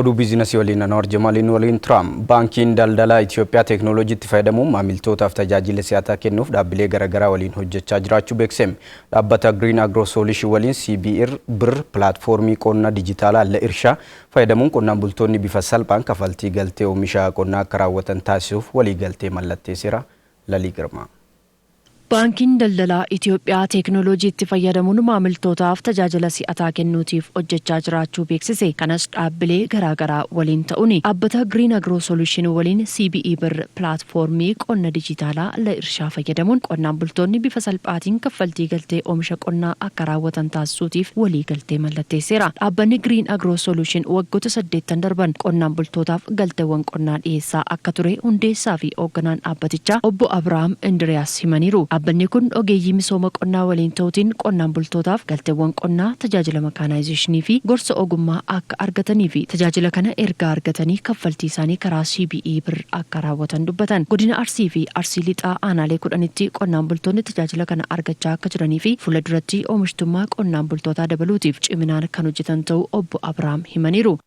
Oduu biizinasii waliin Anwar Jamaaliin waliin tura. Baankiin Daldalaa Itoophiyaa teeknooloojiitti fayyadamuun maamiltootaaf tajaajila si'ataa kennuuf dhaabbilee garaagaraa waliin hojjechaa jiraachuu beeksise. Dhaabbata Green Agro Solution waliin CBE Birr pilaatfoormii qonna dijitaalaa ለእርሻ fayyadamuun qonnaan bultoonni bifa salphaan kaffaltii galtee oomisha qonnaa akka raawwatan taasisuuf waliigaltee mallatteesseera. Lalii Girmaa. Baankiin Daldalaa Itoophiyaa teeknooloojiitti fayyadamuun maamiltootaaf tajaajila si'ataa kennuutiif hojjechaa jiraachuu beeksise. Kanas dhaabbilee garaagaraa waliin ta'uun, dhaabbata Green Agro Solution waliin CBE Birr pilaatfoormii qonna dijitaalaa ለእርሻ fayyadamuun qonnaan bultoonni bifa salphaatiin kaffaltii galtee oomisha qonnaa akka raawwatan taasisuutiif walii galtee mallatteesseera. Dhaabbanni Green Agro Solution waggoota 8 darban qonnaan bultootaaf galteewwan qonnaa dhiyeessaa akka ture hundeessaa fi hoogganaan dhaabbatichaa obbo Abrahaam Indiriyaas himaniiru. Dhaabbanni kun ogeeyyii misooma qonnaa waliin ta'uutiin qonnaan bultootaaf galteewwan qonnaa, tajaajila makaanaayizeeshinii fi gorsa ogummaa akka argatanii fi tajaajila kana erga argatanii kaffaltii isaanii karaa CBE Birr akka raawwatan dubbatan. Godina Arsii fi Arsii Lixaa aanaalee 10tti qonnaan bultoonni tajaajila kana argachaa akka jiranii fi fuula duratti oomishtummaa qonnaan bultootaa dabaluutiif ciminaan kan hojjetan ta'uu obbo Abrahaam himaniiru.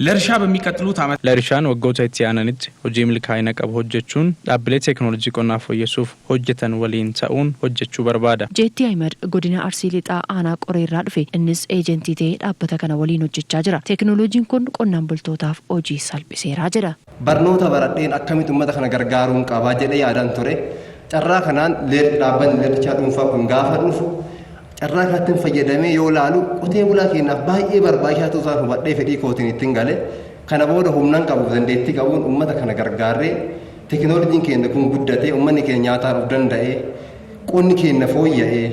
ለእርሻ በሚቀጥሉት ዓመት ለእርሻን waggoota itti aananitti hojii milkaa'ina qabu hojjechuun dhaabbilee teeknooloojii qonnaa fooyyessuuf hojjetan waliin ta'uun hojjechuu barbaada. Jeetti Ahimad godina Arsii Lixaa aanaa Qoreerraa dhufe. Innis eejentii ta'ee dhaabbata kana waliin hojjechaa jira. Teeknooloojiin kun qonnaan bultootaaf hojii salphiseeraa jedha. Barnoota baradheen akkamitti uummata kana gargaaruun qabaa jedhee yaadaan ture. Carraa kanaan dhaabbanni leerichaa dhuunfaa kun gaafa dhufu, carraa kanatti fayyadamee yoo laalu, qotee bulaa keenyaaf baay'ee barbaachisaa ta'uu isaan hubadhee fedhii kootiin ittiin gale. Kana booda humnaan qabuuf dandeettii qabuun uummata kana gargaarree, teekinooloojiin keenya kun guddatee, uummanni keenya nyaataan of danda'ee, qonni keenya fooyya'ee,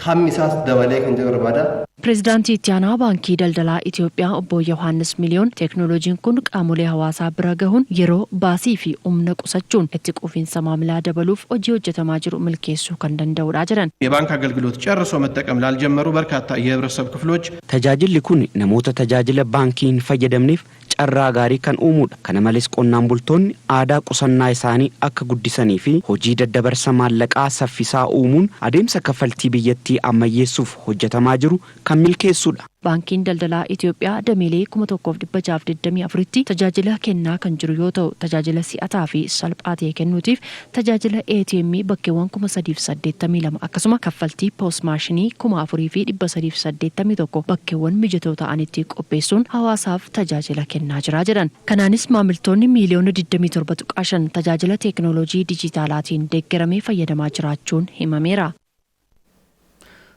hammi isaas dabalee kan jedhu barbaada. Pireezidaantii itti aanaa Baankii Daldalaa Itoophiyaa obbo Yohaannis Miliyoon teeknooloojiin kun qaamolee hawaasaa bira gahuun yeroo, baasii fi humna qusachuun itti quufinsa maamilaa dabaluuf hojii hojjetamaa jiru milkeessuu kan danda'udha jedhan. የባንክ አገልግሎት ጨርሶ መጠቀም ላልጀመሩ በርካታ የህብረተሰብ ክፍሎች Tajaajilli kun namoota tajaajila baankii hin fayyadamneef carraa gaarii kan uumudha. Kana malees qonnaan bultoonni aadaa qusannaa isaanii akka guddisanii fi hojii daddabarsa maallaqaa saffisaa uumuun adeemsa kaffaltii biyyattii ammayyeessuuf hojjetamaa jiru kan milkeessudha. Baankiin Daldalaa Itoophiyaa dameelee 1624tti tajaajila kennaa kan jiru yoo ta'u, tajaajila si'ataa fi salphaa ta'e kennuutiif tajaajila ATM bakkeewwan 3082 akkasuma kaffaltii POS maashinii 4381 bakkeewwan mijatoo ta'anitti qopheessuun hawaasaaf tajaajila kennaa jira jedhan. Kanaanis maamiltoonni miiliyoona 27.5 tajaajila teeknooloojii dijitaalaatiin deeggaramee fayyadamaa jiraachuun himameera.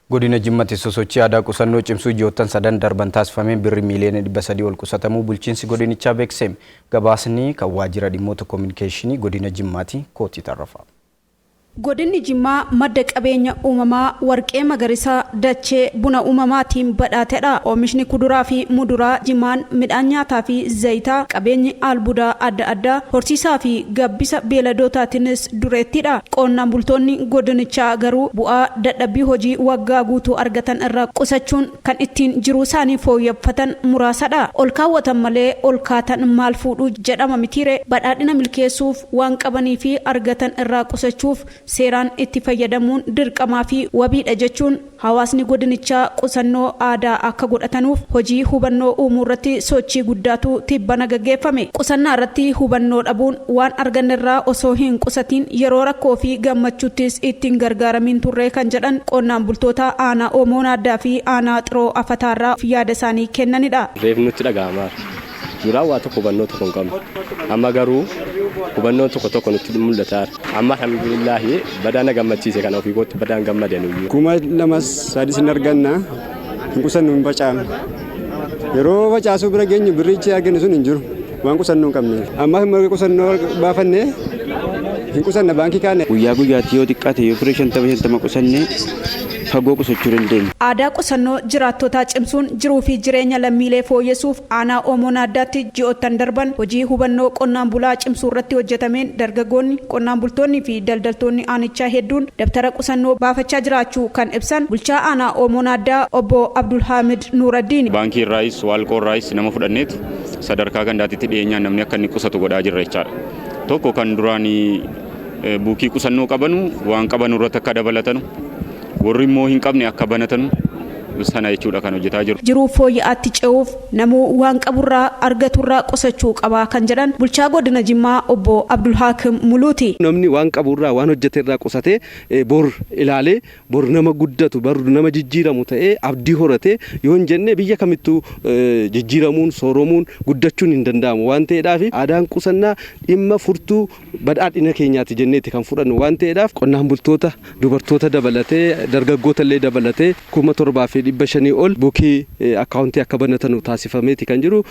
Godina Jimmatti sosochii aadaa qusannoo cimsuu ji'oottan sadan darban taasifameen birri miiliyoona 300 ol qusatamuu bulchiinsi godinichaa beeksise. Gabaasni kan waajjira dhimmoota koominikeeshinii godina Jimmaati kootii tarrafa. Godinni Jimmaa madda qabeenya uumamaa warqee magariisa dachee buna uumamaatiin badhaatedha. Oomishni kuduraa fi muduraa Jimmaan, midhaan nyaataa fi zayitaa, qabeenyi albuudaa adda addaa, horsiisaa fi gabbisa beeladootaatiinis dureettidha. Qonnaan bultoonni godinichaa garuu bu'aa dadhabbii hojii waggaa guutuu argatan irraa qusachuun kan ittiin jiruu isaanii fooyyeffatan muraasadha. Ol kaawwatan malee ol kaatan maal fuudhuu jedhama mitiire? Badhaadhina milkeessuuf waan qabanii fi argatan irraa qusachuuf seeraan itti fayyadamuun dirqamaa fi wabiidha jechuun hawaasni godinichaa qusannoo aadaa akka godhatanuuf hojii hubannoo uumuu irratti sochii guddaatu tibbana gaggeeffame. Qusannaa irratti hubannoo dhabuun waan argannerraa osoo hin qusatiin yeroo rakkoo fi gammachuuttis ittiin gargaaramiin turre kan jedhan qonnaan bultoota aanaa Oomoo Naaddaa fi aanaa Xiroo Afataarraa yaada isaanii kennanidha. Reef nutti dhaga'amaa duraan waa tokko hubannoo tokko hin qabnu. Amma garuu hubannoon tokko tokko nutti mul'ata. Amma alhamdulillaahi, badaa na gammachiise kana ofii kootti badaan gammadan iyyuu. 2000 sadis hin arganna, hin qusannu, hin facaafnu. Yeroo facaasuu bira geenyu birrichi arganne sun hin jiru, waan qusannoo hin qabne. Ammas immoo qusannoo baafannee hin qusanna baankii kaane. Guyyaa guyyaatti yoo xiqqaate yoo firii 50 50 qusannee fagoo qusachuu dandeenya. Aadaa qusannoo jiraattotaa cimsuun jiruu fi jireenya lammiilee fooyyessuuf aanaa Oomoo Naaddaatti ji'oottan darban hojii hubannoo qonnaan bulaa cimsuu irratti hojjetameen dargaggoonni, qonnaan bultoonni fi daldaltoonni aanichaa hedduun dabtara qusannoo baafachaa jiraachuu kan ibsan bulchaa aanaa Oomoo Naaddaa obbo Abdulhaamid Nuuraddiin. Baankii irraayis, waalqoo irraayis nama fudhanneetu sadarkaa gandaatitti dhiyeenyaan namni akka inni qusatu godhaa jirra jechaadha. Tokko kan duraanii buukii qusannoo qabanu waan qabanu irratti akka dabalatanu, warri immoo hin qabne akka banatanu. Sana jechuudha kan hojjetaa jiru. Jiruu fooyya'aatti ce'uuf namuu waan qaburraa argaturraa qusachuu qabaa kan jedhan bulchaa godina Jimmaa obbo Abdulhaakim Muluuti. Namni waan qaburraa, waan hojjeterraa qusatee bor ilaalee, bor nama guddatu, bor nama jijjiiramu ta'ee abdii horatee yoo hin jenne, biyya kamittuu jijjiiramuun, sooromuun, guddachuun hin danda'amu waan ta'eedhaaf, aadaan qusannaa dhimma furtuu badhaadhina keenyaati jenneeti kan fudhannu waan ta'eedhaaf, qonnaan bultoota dubartoota dabalatee, dargaggoota illee dabalatee 7500 ol bookii akkaawuntii akka banatanu taasifameeti kan jiru.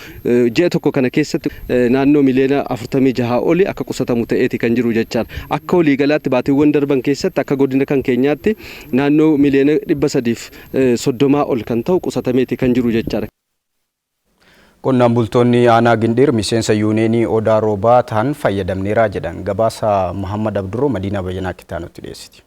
Ji'a tokko kana keessatti naannoo miliyoona 46 oli akka qusatamu ta'eeti kan jiru jechaadha. Akka waliigalaatti baatiiwwan darban keessatti akka godina kan keenyaatti naannoo miliyoona 330 ol kan ta'u qusatameeti kan jiru jechaadha. Qonnaan bultoonni aanaa Gindhiir miseensa yuuneenii Odaa Roobaa ta'an fayyadamneeraa jedhan. Gabaasa Muhammad Abdurroo Madiinaa Bayyanaa Kitaanutti dhiyeessiti.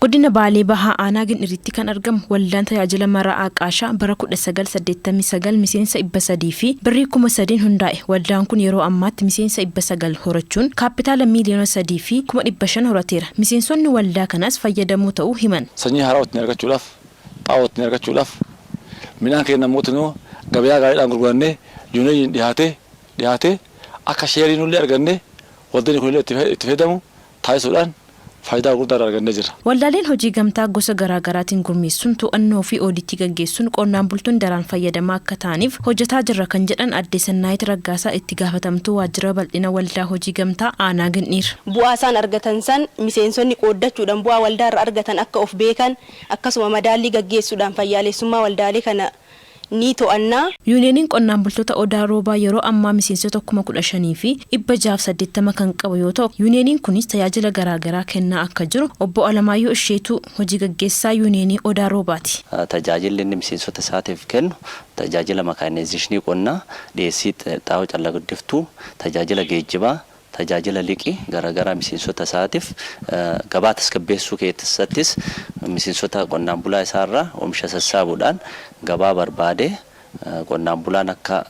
Godina Baalee Bahaa aanaa Gindhiritti kan argamu waldaan tajaajila maraa Aqaashaa bara 1989 miseensa 300 fi birrii 3000n hundaa'e. Waldaan kun yeroo ammaatti miseensa 900 horachuun kaapitaala 3,500,000 horateera. Miseensonni waldaa kanaas fayyadamoo ta'uu himan. Sanyii haaraa ittiin argachuudhaaf, xaa'oo ittiin argachuudhaaf, midhaan keenya mootinuu gabayaa gaariidhaan gurgurannee yuuniyeeniin dhihaatee akka sheerii nullee argannee waldaan kunillee itti fayyadamu taasisuudhaan faayidaa gurguddaa irraa argannee jirra. Waldaaleen hojii gamtaa gosa garaagaraatiin gurmeessuun to'annoo fi ooditii gaggeessuun qonnaan bultoonni daraan fayyadamaa akka ta'aniif hojjetaa jirra kan jedhan adde Sannaayit Raggaasaa, itti gaafatamtuu waajjira bal'ina waldaa hojii gamtaa aanaa Gindhiir. Bu'aa isaan argatan san miseensonni qooddachuudhaan bu'aa waldaa irraa argatan akka of beekan, akkasuma madaallii gaggeessuudhaan fayyaalessummaa waldaalee kana ni to'annaa. Yuuniyeeniin qonnaan bultoota Odaa Roobaa yeroo ammaa miseensota 15,680 kan qabu yoo ta'u, yuuniyeeniin kunis tajaajila garaagaraa kennaa akka jiru obbo Alamaayyoo Isheetuu hojii gaggeessaa yuuniyeenii Odaa Roobaati. Tajaajilli inni miseensota isaatiif kennu tajaajila makaanaayizeeshinii qonnaa, dhiyeessii xaa'oo calla guddiftuu, tajaajila geejjibaa, tajaajila liqii garaagaraa miseensota isaatiif, gabaa tasgabbeessuu keessattis miseensota qonnaan bulaa isaarraa oomisha sassaabuudhaan gabaa barbaadee qonnaan bulaan akka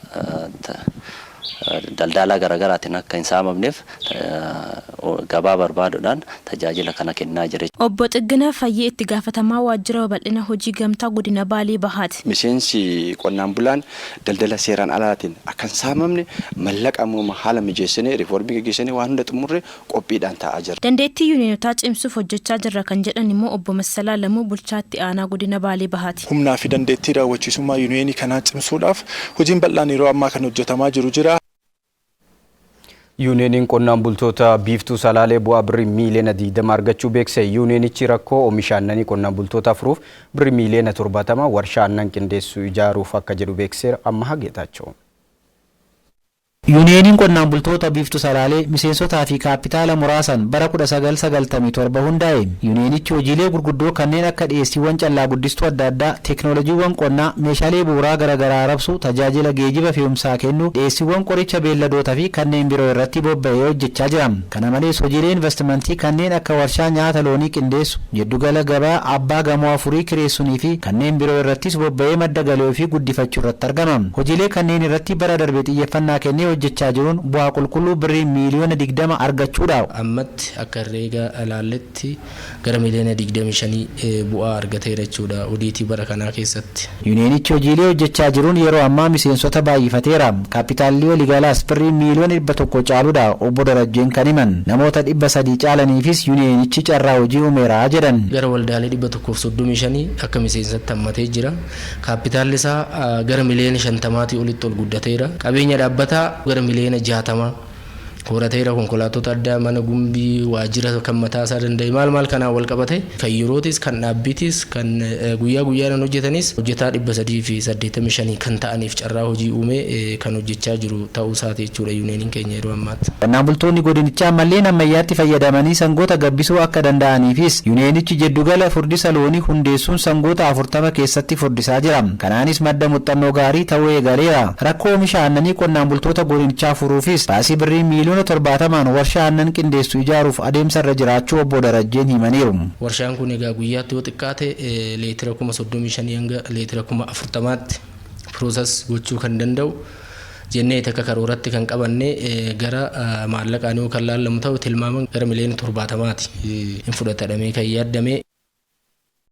daldalaa garaagaraatiin akka hin saamamneef gabaa barbaaduudhaan tajaajila kana kennaa jira. Obbo Xigginaa Fayyee itti gaafatamaa waajjira babal'ina hojii gamtaa godina Baalee Bahaati. Miseensi qonnaan bulaan daldala seeraan alaatiin akka hin saamamne mallaqa ammoo haala mijeessinee, riifoormii gaggeessinee, waan hunda xumurree qophiidhaan taa'aa jira. Dandeettii yuuniyonotaa cimsuuf hojjechaa jirra kan jedhan immoo obbo Massalaa Lamuu, bulchaatti aanaa godina Baalee Bahaati. Humnaa fi dandeettii raawwachiisummaa yuuniyeenii kanaa cimsuudhaaf hojiin bal'aan yeroo ammaa kan hojjetamaa jiru jira. Yuuniyeeniin qonnaan bultoota Biiftuu Salaalee bu'aa birrii miiliyoona 20 argachuu beekse. Yuuniyeenichi rakkoo oomisha aannanii qonnaan bultootaa furuuf birrii miiliyoona 70 warshaa aannan qindeessu ijaaruuf akka jedhu beekseera. Amma Hageetaachoo. Yuuniyeeniin qonnaan bultoota Biiftuu Salaalee miseensotaa fi kaapitaala muraasan bara 1997 hundaa'e. Yuuniyeenichi hojiilee gurguddoo kanneen akka dhiyeessiiwwan callaa guddistuu adda addaa, teeknooloojiiwwan qonnaa, meeshaalee bu'uuraa garaagaraa rabsuu, tajaajila geejiba fe'umsaa kennuu, dhiyeessiiwwan qoricha beelladootaa fi kanneen biroo irratti bobba'ee hojjechaa jira. Kana malees hojiilee investimentii kanneen akka warshaa nyaata loonii qindeessu, jiddugala gabaa abbaa gamoo afurii kireessuunii fi kanneen biroo irrattis bobba'ee madda galii ofii guddifachuu irratti argama. Hojiilee kanneen irratti bara darbe xiyyeeffannaa kennee hojjechaa jiruun bu'aa qulqulluu birrii miiliyoona 20 argachuudha. Ammatti akka herreega ilaalletti gara miliyoona 25 bu'aa argateera jechuudha odiitii bara kanaa keessatti. Yuuniyeenichi hojiilee hojjechaa jiruun yeroo ammaa miseensota baay'ifateera. Kaapitaalli waliigalaas birrii miiliyoona 100 caaludha obbo Darajjeen kan himan. Namoota 300 caalaniifis yuuniyeenichi carraa hojii uumeera jedhan. Gara waldaalee 135 akka miseensatti hammatee jira. Kaapitaalli isaa gara miliyoona 50-tii olitti ol guddateera. Qabeenya dhaabbataa gara miliyoona 60 horateera. Konkolaattota addaa, mana gumbii, waajjira kan mataa isaa danda'e, maal maal kanaan wal qabate, kan yerootis, kan dhaabbiitis, kan guyyaa guyyaadhaan hojjetanis hojjetaa 385 kan ta'aniif carraa hojii uumee kan hojjechaa jiru ta'uu isaati jechuudha yuuniyeeniin keenya yeroo ammaatti. Qonnaan bultoonni godinichaa malleen ammayyaatti fayyadamanii sangoota gabbisuu akka danda'aniifis yuuniyeenichi jiddugala furdisa loonii hundeessuun sangoota 40 keessatti furdisaa jira. Kanaanis madda muuxannoo gaarii ta'uu eegaleera. Rakkoo oomisha aannanii qonnaan bultoota godinichaa furuufis baasii birrii miiliyoona 70n warshaa aannan qindeessu ijaaruuf adeemsa irra jiraachuu obbo Darajjeen himaniiru. Warshaan kun egaa guyyaatti yoo xiqqaate leetira 35,000 hanga leetira 40,000tti process gochuu kan danda'u jennee akka karooratti kan qabanne, gara maallaqaan yoo kan laallamu ta'u tilmaaman gara miliyoona 70ti hin fudhatadhamee kan yaaddame.